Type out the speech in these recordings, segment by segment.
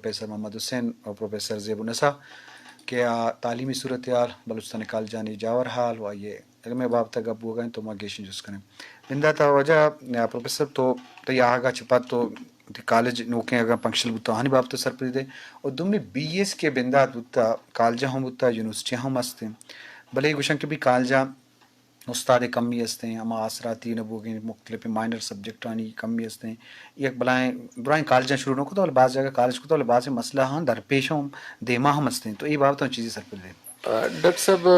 پروفیسر محمد حسین و پروفیسر زیب النساء کہ آ تعلیمی صورتحال، بلوچستان کالجانی جاور حال و آئی ء علم ء بابت ء گپ بوگ ء انت، تو ما گیشیں جست کنیں۔ بندات ء واجہ، آ، پروفیسر تو تئی آہگ ء چہ پد تو وتی کالج نوکیں اگاں فنکشنل بوتا آہانی بابت ء سرپدی دے، و دومی بی ایس کہ بندات بوتا، کالجاں ہم بوتا، یونیورسٹیاں ہم ہستیں، بلے گوشن کہ بھی کالجاں استاد ء کمی ہستیں، ہما آسراتی نہ بوگیں مختلف مائنر سبجیکٹانی کمی ہستیں۔ یک بلائیں درائیں کالجاں شروع نہ کتا، بلے باز جاگہ کالج کتا، بلے بازیں مسئلہ ہاں درپیش ہم دیما ہم ہستیں۔ تو اے بابت ہم چیزے سرپد دے۔ آ، ڈاکٹر صاحب،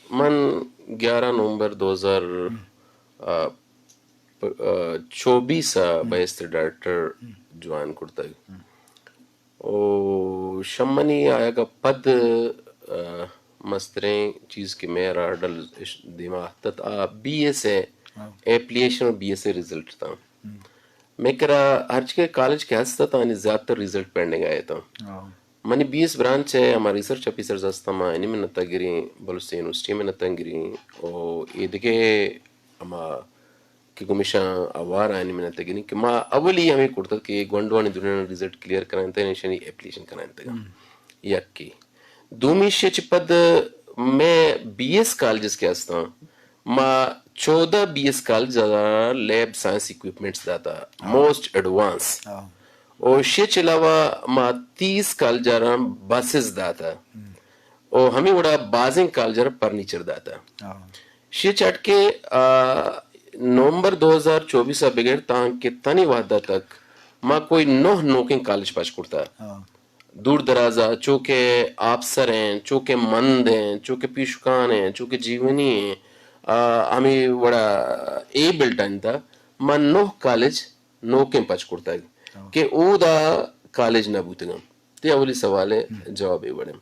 من گیارہ نومبر دو ہزار، آ، پ-، آ، چوبیس ء بحیثیت ڈائریکٹر جوائن کرتگ۔ و شمنی آیگ ء پد، آ، مستریں چیز کہ مئے ہرڈل اش-، دیما اتت، آ بی ایس ء ایپلیکیشن و بی ایس ء رزلٹ اتاں۔ مئے کرا ہرچکہ کالج کہ ہست اتاں، آنی زیادتر رزلٹ پینڈنگ ء اتاں۔ منی بی ایس برانچ ء ہما ریسرچ آفیسرز ہستاں، ما آنی منت ء گریں، بلوچستان یونیورسٹی ء منت ء گریں، و اے دگہ ہما کہ گمیشاں اوار آنی منت ء گریں کہ ما اولی ہمے کرتگ کہ گونڈوانی دنیا رزلٹ کلیئر کنائینتگ، ایشانی ایپلیکیشن کنائینتگ۔ یکے۔ دومی شے چہ پد مئے بی ایس کالجز کہ ہستاں، ما چودہ بی ایس کالج ء لیب سائنس اکوپمنٹس داتا، موسٹ ایڈوانس۔ و شے چہ علاوہ ما تیس کالج ء را بسز داتا۔ و ہمے وڑا بازیں کالج ء را فرنیچر داتا۔ شے چٹ کہ، آ، نومبر دو ہزار چوبیس ء بگر تاں کہ تنی وہد ء تک ما کوئی نہ نوکیں کالج پچ کرتا۔ دور دراز ء چو کہ آپسر ہیں، چو کہ مند ہیں، چو کہ پیشکان ہیں، چو کہ جیونی ہیں، آ، ہمے وڑا اے بلٹن تا ما نہ کالج نوکیں پچ کرتگ کہ اودا کالج نہ بوتگاں۔ تے اولی سوال ء جواب اے وڑیں۔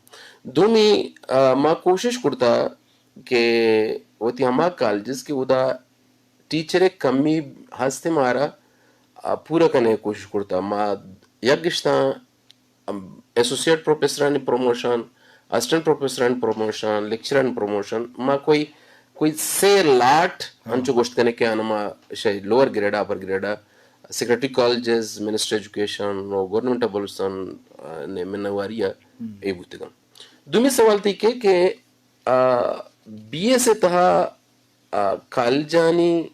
دومی، آ، ما کوشش کرتا کہ وتی ہما کالجز کہ اودا ٹیچر ء کمی ہست مارا، آ، پورا کنگ ء کوشش کرتا۔ ما یک گشتاں، ام، ایسوسیٹ پروفیسرانی پروموشن، اسسٹنٹ پروفیسرانی پروموشن، لیکچرانی پروموشن، ما کوئی، کوئی سے لاٹ انچو گوشت کنے کہ آنما شے لوئر گریڈ، اپر گریڈ، سیکرٹری کالجز، منسٹر ایجوکیشن و گورنمنٹ آف بلوچستان، آ، نے منواری ء اے بوتگاں۔ دومی سوال تئی کہ، کہ، آ، بی ایس ء تہا آ، کالجانی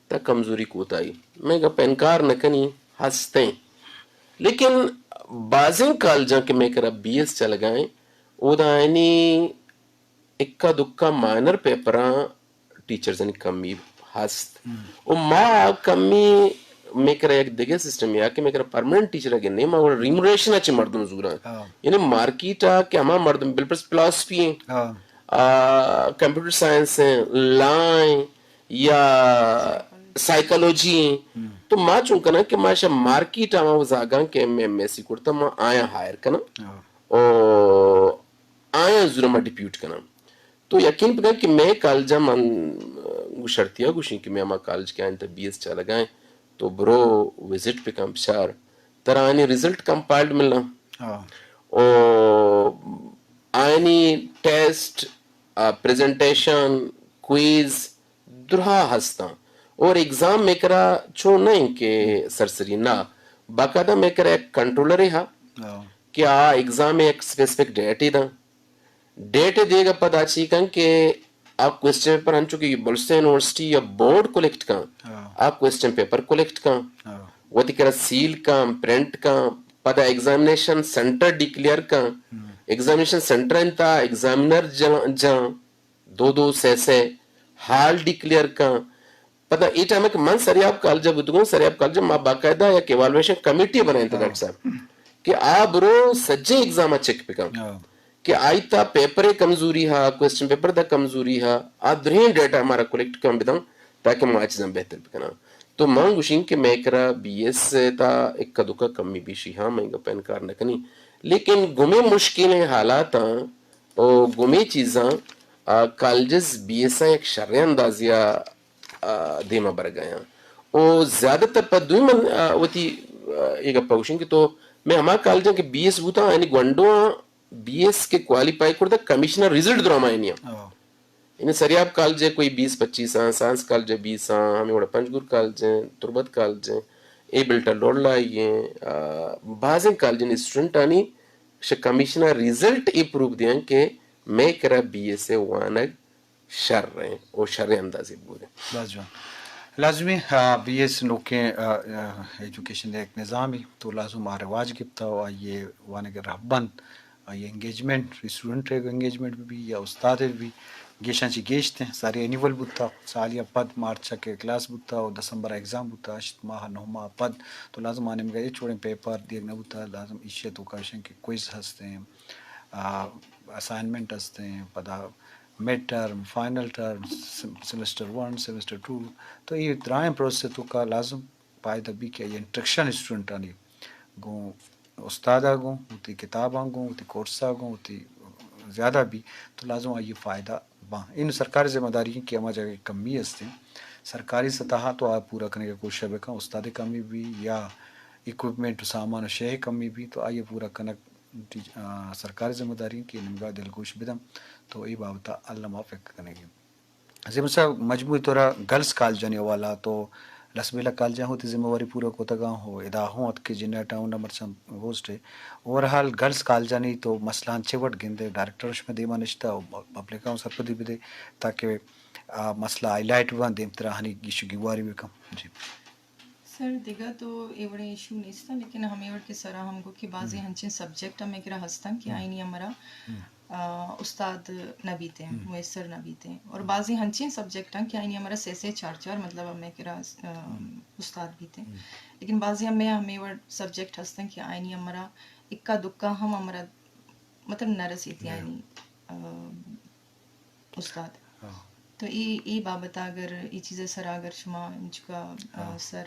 تا کمزوری کوتاہی۔ مئے گپ انکار نہ کنی ہستیں۔ لیکن بازیں کالجاں کہ مئے کرا بی ایس چلگائیں، اودا آئینی اکا دکا مائنر پیپراں ٹیچرزانی کمی ہست۔ و ما کمی مئے کرا یک دگہ سسٹم یا کہ مئے کرا پرماننٹ ٹیچر اگہ نہیں، ما وڑا ریمونریشن اچ مردم زوراں۔ یعنی مارکیٹ آ کہ ہما مردم بالپرس فلاسفی ہیں، آ، کمپیوٹر سائنس ہیں، لا ہیں، یا سائیکالوجی ہیں۔ تو ما چون کناں کہ ما شا مارکیٹ آ ما زاگاں کہ ایم اے، ایم ایس سی کرتا، ما آیاں ہائر کناں۔ او آیاں زورا ما ڈپیوٹ کناں۔ تو یقین بکن کہ مئے کالجاں من گشرتیا گوشیں کہ مئے ہما کالج کہ آئیں تا بی ایس چالگائیں، تو برو وزٹ بکن بچار، ترا آنی رزلٹ کمپائلڈ ملاں۔ او آنی ٹیسٹ، آ، پریزنٹیشن، کوئز، درہا ہستاں۔ اور ایگزام مئے کرا چو نہ انت کہ سرسری نہ، باقاعدہ مئے کرا یک کنٹرولرے ہا کہ آ ایگزام یک اسپیسیفک ڈیٹے داں۔ ڈیٹے دیگا پدا چی کن کہ آ کوئسچن پیپر انچو کہ بلوچستان یونیورسٹی یا بورڈ کلیکٹ کن، آ کوئسچن پیپر کلیکٹ کن، وتی کرا سیل کن، پرنٹ کن، پدا ایگزامینیشن سینٹر ڈکلیئر کن۔ ایگزامینیشن سینٹر انتا ایگزامینر جاں، جاں۔ دو دو سے سے ہال ڈکلیئر کن۔ پدا اے ٹائم کہ من سریاب کالج بوتگوں، سریاب کالج ما باقاعدہ یک ایوالویشن کمیٹی بنائیں تا ڈاکٹر صاحب کہ آ برو سجے ایگزام چیک بکن کہ آئی تا پیپر کمزوری ہا، کوئسچن پیپر دا کمزوری ہا، آ درہیں ڈیٹا ہمارا کلیکٹ کن بدن تاکہ ما چیزاں بہتر بکناں۔ تو من گوشیں کہ مئے کرا بی ایس تا اکا دکا کمی بیشی ہا، من گپ انکار نہ کنی، لیکن گمے مشکلیں حالاتاں او گمے چیزاں، آ، کالجز بی ایس آ یک شریں اندازے آ، آ، دیما برگ ء آیاں۔ او زیادہ تر پہ دوی من، آ، وتی، آ، اے گپ ء گوشیں کہ تو مئے ہما کالجاں کہ بی ایس بوتاں، آیانی گونڈواں بی ایس کہ کوالیفائی کرتا کمیشنر رزلٹ درامائینی آں۔ یعنی سریاب کالج ء کوئی بیس پچیس آں، سائنس کالج ء بیس آں، ہمے وڑا پنجگور کالج ء، تربت کالج ء، اے بلٹا لوڑ لائی ء، آ، بازیں کالجانی اسٹوڈنٹانی شہ کمیشن ء ریزلٹ اے پروف دیاں کہ مئے کرا بی ایس ء وانگ شر ایں او شریں اندازے بوگ ایں۔ باز جوان۔ لازمی، آ، بی ایس نوکیں، آ، آ، ایجوکیشن ء یک نظامے تو لازم آ رواج گپتا و آئی ء وانگ ء رہبند، آئی ء انگیجمنٹ، اسٹوڈنٹ ء انگیجمنٹ بہ بی یا استاد ء بہ بی، گیشاں چہ گیشتیں ساری اینیول بوتا، سالی ء پد مارچ ء کہ کلاس بوتا و دسمبر ء ایگزام بوتا، ہشت ماہ نہ ماہ ء پد تو لازم آ نیمگا ہچ وڑیں پیپر دیگ نہ بوتا، لازم ایشی ء توکا اشیں کہ کوئز ہستیں، آ، اسائنمنٹ ہستیں، پدا مڈ ٹرم، فائنل ٹرم، سم-، سمسٹر ون، سمسٹر ٹو، تو اے درائیں پروسیس ء توکا لازم فائدہ بی کہ آئی انٹریکشن اسٹوڈنٹانی گوں، استاد ء گوں، وتی کتاباں گوں، وتی کورس ء گوں، وتی زیادہ بی تو لازم آئی فائدہ باں۔ این سرکار ذمہ داری ایں کہ ہما جگہ کمی ہستیں، سرکاری سطح ء تو آ پورا کنگ ء کوشش بکن، استاد کمی بی یا اکوپمنٹ و سامان و شے کمی بی تو آئی پورا کنگ ٹیچ-، آ، سرکاری ذمہ داری ایں کہ نمگا دلگوش بدم تو اے بابت ء الما فکر کنگی۔ زیمل صاحب، مجموعی طور ء گرلز کالجانی حوالہ تو لسبیلہ کالجاں وتی ذمہ واری پورا کتگاں ہو ادا ہوں اتکے جنیا ٹاؤن ء مرچاں گوسٹ ء اوور آل گرلز کالجانی تو مسئلہ چہ وٹ گندے؟ ڈائریکٹر شمئے دیما نشتہ و پبلک ء سرپدی بدے تاکہ آ مسئلہ ہائی لائٹ بباں، دیمترا ہنی گیش و گیواری بکن۔ جی۔ سر، دگہ تو اے وڑیں ایشو نیستاں، لیکن ہمے وڑ کہ سرا ہم گو کہ بازیں ہنچیں سبجیکٹ ہمے کرا ہستاں کہ آئینی ہمرا، آ، استاد نہ بیتیں، میسر نہ بیتیں۔ اور بازیں ہنچیں سبجیکٹ ہیں کہ آئینی ہمرا سے سے چار چار، مطلب، ہمے کرا، آ، استاد بیتیں۔ لیکن بازیں ہمے، ہمے وڑ سبجیکٹ ہستاں کہ آئینی ہمرا اکا دکا ہم ہمرا، مطلب، نہ رسیتی آئینی، آ، استاد۔ تو اے، اے بابت ء اگر اے چیز ء سرا اگر شما انچکا، آ، سر،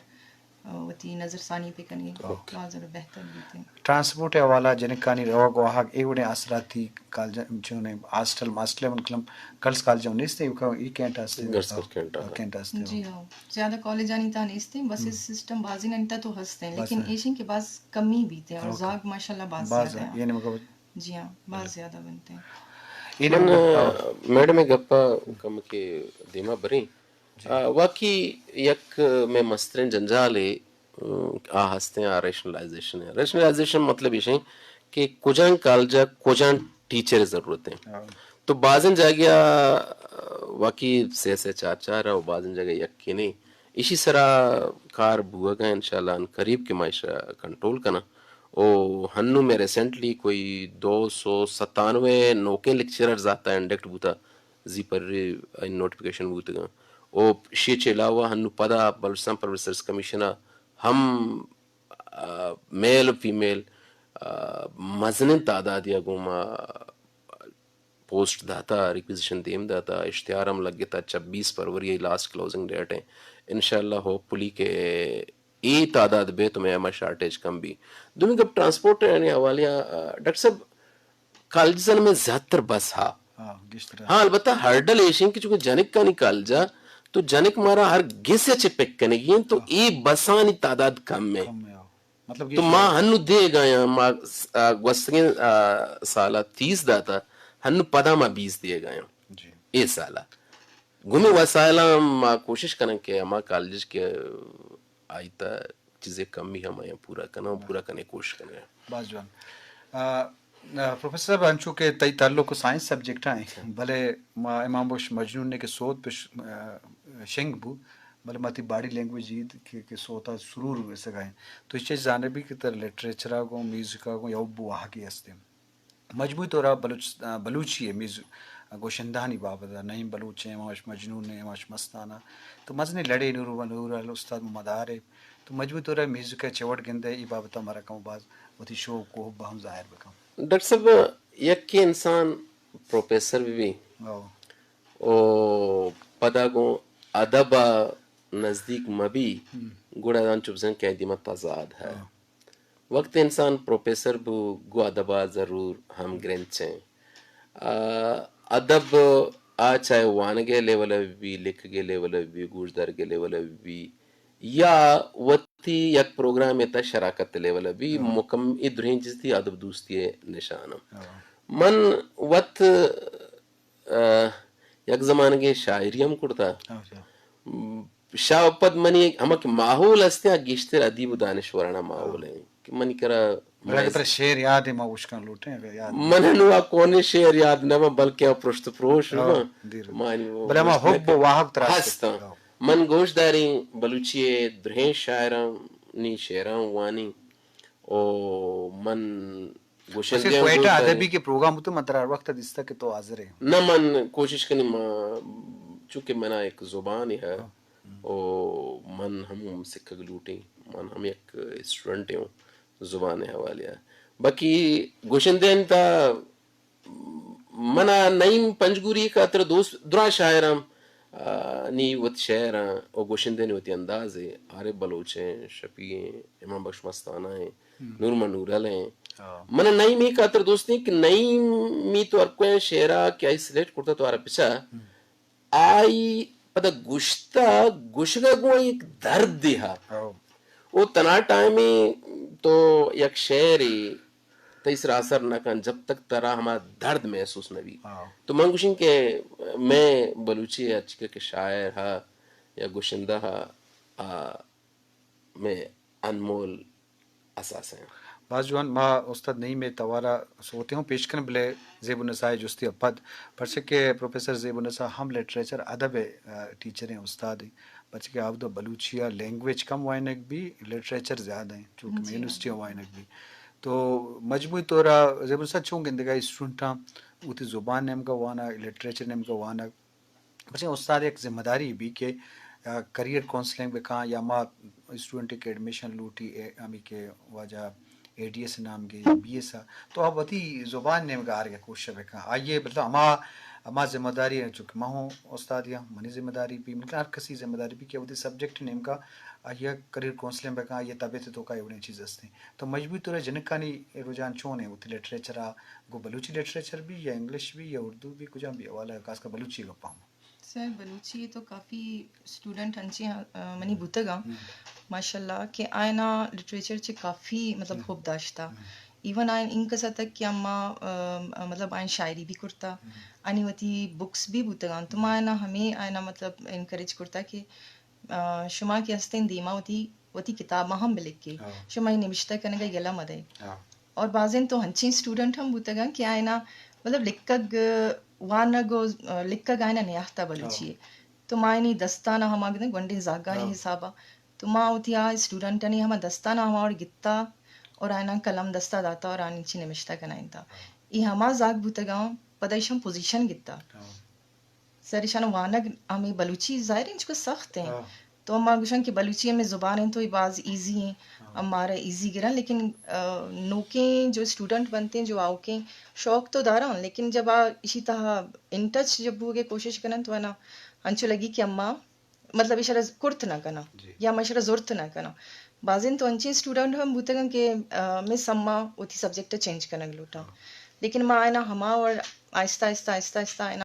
آ، وتی نظر ثانی پہ کنی، باز بہتر بیت۔ ٹرانسپورٹ ء حوالہ جنکانی روگ و آہگ اے وڑیں آسراتی کالج، چونیں ہاسٹل ماسٹل من کلم گرلز کالج نیست، اے کینٹ است، گرلز کینٹ است۔ جی ہاں، زیادہ کالجانی تا نیست، بس سسٹم بازی ننتا تو ہست ہیں، لیکن ایشن کہ باز کمی بیت ہیں اور زاگ ماشاءاللہ باز زیادہ ہیں۔ یعنی مطلب جی ہاں، باز زیادہ بنتے ہیں۔ من، آ، میڈم ء گپ ء کمکے دیما بریں۔ آ، واقعی یک مئے مستریں جنجالے، آ، آ ہستیں، آ ریشنلائزیشن ہے۔ ریشنلائزیشن مطلب ایش ہیں کہ کجان کالج ء کجان ٹیچر ضرورت ہیں۔ تو بازیں جاگہ ء، آ، واقعی سے سے چار چار ہے و بازیں جاگہ یکے نہیں۔ ایشی سرا کار بوگا انشاءاللہ ان قریب کہ ما ایشا کنٹرول کناں۔ او ہنو میں ریسنٹلی کوئی دو سو ستانوے نوکیں لیکچررز آتا انڈکٹ بوتا زی پر نوٹیفکیشن بوتگاں۔ او شی چہ علاوہ ہنو پدا بلوچستان پرائیویٹ سروس کمیشن ء ہم، آ، میل و فیمیل، آ، مزنیں تعدادی ء گوں ما پوسٹ داتا، ریکویزیشن دیم داتا، اشتہار ہم لگتا، چھبیس فروری ء لاسٹ کلوزنگ ڈیٹ ہیں۔ انشاءاللہ ہوپ فلی کہ اے تعداد بے تو میں ہما شارٹیج کم بی۔ دومی گپ ٹرانسپورٹ یعنی حوالے آ، ڈاکٹر صاحب، کالجز میں زیادہ تر بس ہا۔ ہاں، گیشتر۔ ہاں، البتہ ہرڈل ایشیں کہ چونکہ جنک کانی کالجا تو جنک مارا ہر گس چہ پک کنگی ہیں تو اے بسانی تعداد کم ہے۔ کم ہے، ہاں۔ مطلب تو ما ہنو دیگ آیاں، ما، آ، گوستگیں، آ، سالا تیس داتا، ہنو پدا ما بیس دیگ آیاں۔ جی۔ اے سالا۔ گمی وسائلاں ما کوشش کنن کہ ہما کالج کہ آئی تا چیزے کمی ہم آیاں پورا کنن، پورا کنے کوشش کنن۔ باز جوان۔ آ، آ، پروفیسر صاحب، انچو کہ تئی تعلق سائنس سبجیکٹ ہیں، بلے ما امام بخش مجنون نے کہ سوت پہ ش-، آ، شنگ بو، بلے ما تئی باڈی لینگویج جیت کہ، کہ سوتا سرور رسگا ہیں۔ تو اچ زانبی کہ تر لٹریچر ء گوں، میوزک ء گوں، یا حب و واہگے ہستیں۔ مجموعی طور ء بلوچ-، بلوچی ء میوزک گوشندہانی بابت ء نعیم بلوچ ء، ہماش مجنون ء، ہماش مستانہ، تو مزنیں لڑے نور و نور ال استاد محمد عارف، تو مجموعی طور ء میوزک ء چہ وڑ گندئے، اے بابت ء مارا کم باز وتی شوق و حب ہم ظاہر بکن۔ ڈاکٹر صاحب، یکے انسان پروفیسر بہ بی او۔ او پدا گوں ادب ء نزدیک مہ بی، ہم۔ گڑا انچو بزن کہ آئی دیما تضاد ہے۔ ہاں۔ وقت انسان پروفیسر بو، گوں ادب ء ضرور ہم گرنچ ہیں۔ آ، ادب آ چاہے وانگے لیول ء بی، لکھگے لیول ء بی، گوشدارگے لیول ء بی، یا وتی یک پروگرام ء تہ شراکت لیول ء بی، ہاں۔ مکم-، اے درہیں چیز تھی ادب دوستی ء نشان۔ ہاں۔ من وت، آ، یک زمانگے شاعری ہم کرتا۔ اچھا۔ شاہ پد منی ہما کہ ماحول ہستیں، آ گیشتر ادیب و دانشورانا ماحول ہیں کہ منی کرا بلے اگہ ترا شعر یاد ایں، ما گوش کن لوٹیں، اگہ یاد من نوا کونے شعر یاد نہ باں، بلکہ آ پرشت پروش ہو، باں۔ دیر۔ ما نی وہ بلے ما گوشت نہ حب کہ و واہگ ترا ہست۔ ہستاں۔ من گوش داریں بلوچی ءِ درہیں شاعراں نی شعراں وانی، او من گوشندہ ہم کوئٹہ گوش داریں۔ ادبی کے پروگرام ہوتے، من ترا ہر وقت دیستا کہ تو حاضر ہے۔ نہ، من کوشش کنی، ما، چونکہ منا ایک زبان ہے، او من ہم سکھگ لوٹیں، من ہم یک اسٹوڈنٹ ہوں زبان حوالے۔ باقی گوشندہ انت، منا نعیم پنجگوری خاطر دوست دراہ شاعراں، آ، نی وت شعراں او گوشندہ نی وتی انداز ہے، عارف بلوچ ہیں، شفیع ہیں، امام بخش مستانہ ہیں، نور منورل ہیں۔ منا نعیم ہی خاطر دوست ہیں کہ نعیم می تو ہر کوئی شعرا کہ آئی سلیکٹ کرتا تو آرا پچا آئی پدا گوشتہ، گوشگا گوں آئی یک دردے ہا۔ او تنا ٹائمے تو یک شعرے تئی سرا اثر نہ کن جب تک ترا ہما درد محسوس نہ بی۔ تو من گوشیں کہ میں بلوچی ہرچی کہ شاعر ہا یا گوشندہ ہا، آ، میں انمول اثاثہ ہیں۔ باز جوان، ما استاد نعیم ءِ توارا سوتے ہوں پیش کنیں، بلے زیب النساء ءِ جستی ءَ پد، پرچہ کہ پروفیسر زیب النساء ہم لٹریچر ادب ءِ، آ، ٹیچر ہیں، استاد ہیں، پرچہ کہ آودا بلوچی ءَ لینگویج کم وائنگ بی، لٹریچر زیادہ ہیں، چونکہ یونیورسٹی ءَ وائنگ بی۔ تو مجموعی طور ءَ زیب النساء چون گندگا اسٹوڈنٹاں وتی زبان نیمگا وانگ، لٹریچر نیمگا وانگ، پرچہ استاد یک ذمہ داری بی کہ، آ، کریئر کونسلنگ بکاں یا ما اسٹوڈنٹ کہ ایڈمیشن لوٹی، اے، ہمیں کہ واجہ اے ڈی ایس نام گے یا بی ایس آ، تو آ وتی زبان نیمگا آرگ ءِ کوشش بکاں۔ آئیے مطلب ہما، ہما ذمہ داری ہے، چونکہ ما ہوں استاد یا منی ذمہ داری بی، مطلب ہر کسی ذمہ داری بی کہ وتی سبجیکٹ نیمگا آئیے کریئر کونسلنگ بکاں، آئیے طبیعت توکا ایوڑیں چیز ہستیں۔ تو مجبوری طور ءَ جنکانی رجحان چون ہے وتی لٹریچر ءَ گوں بلوچی لٹریچر بی یا انگلش بی یا اردو بی، کجام بی حوالہ، خاص کر بلوچی گپاں؟ سر، بلوچی تو کافی اسٹوڈنٹ انچیں، آ، منی بوتگاں، ماشاءاللہ، کہ آئینا لٹریچر چہ کافی، مطلب، حب داشتا۔ ایون آئین انکسا تک کہ اما، آ، مطلب، آئین شاعری بھی کرتا، آنی وتی بکس بھی بوتگاں، تو ما آئینا ہمیں آئینا، مطلب، انکریج کرتا کہ، آ، شما کہ ہستیں دیما وتی وتی کتاباں ہم بلکے۔ شما اے نبشتہ کنگ ءَ یلہ مدئے۔ اور بازیں تو ہنچیں اسٹوڈنٹ ہم بوتگاں کہ آئینا مطلب لکھگ، وانگ و لکھگ آئینا نیاہتا بلوچی ءَ۔ تو ما آئینی دستانا ہما گدن گونڈیں زاگانی حسابا۔ تو ما وتی آ اسٹوڈنٹانی ہما دستانا ہما وڑ گتا اور آئینا قلم دستا داتا اور آنی چی نبشتہ کنائینتا۔ اے ہما زاگ بوتگاں پدا ایشاں پوزیشن گتا۔ سر، ایشان وانگ ہمیں بلوچی ظاہر انچکو سخت ہیں۔ تو ما گوشن کہ بلوچی ہمیں زبان ہیں تو یہ باز ایزی ہیں، ہم مارا ایزی گرن، لیکن، آ، نوکیں جو اسٹوڈنٹ بنتے ہیں، جو آؤکیں شوق تو داران، لیکن جب آ اسی طرح ان ٹچ جب بوگے کوشش کرن تو ہے نا، انچو لگی کہ اما مطلب اشرا کرت نہ کنا یا ما اشرا زرت نہ کنا۔ بازیں تو انچیں اسٹوڈنٹ ہم بوتگن کہ، آ، میں سما وتی سبجیکٹ چینج کنگ لوٹاں، لیکن ما آئینا ہما وڑ آہستہ آہستہ، آہستہ آہستہ آئینا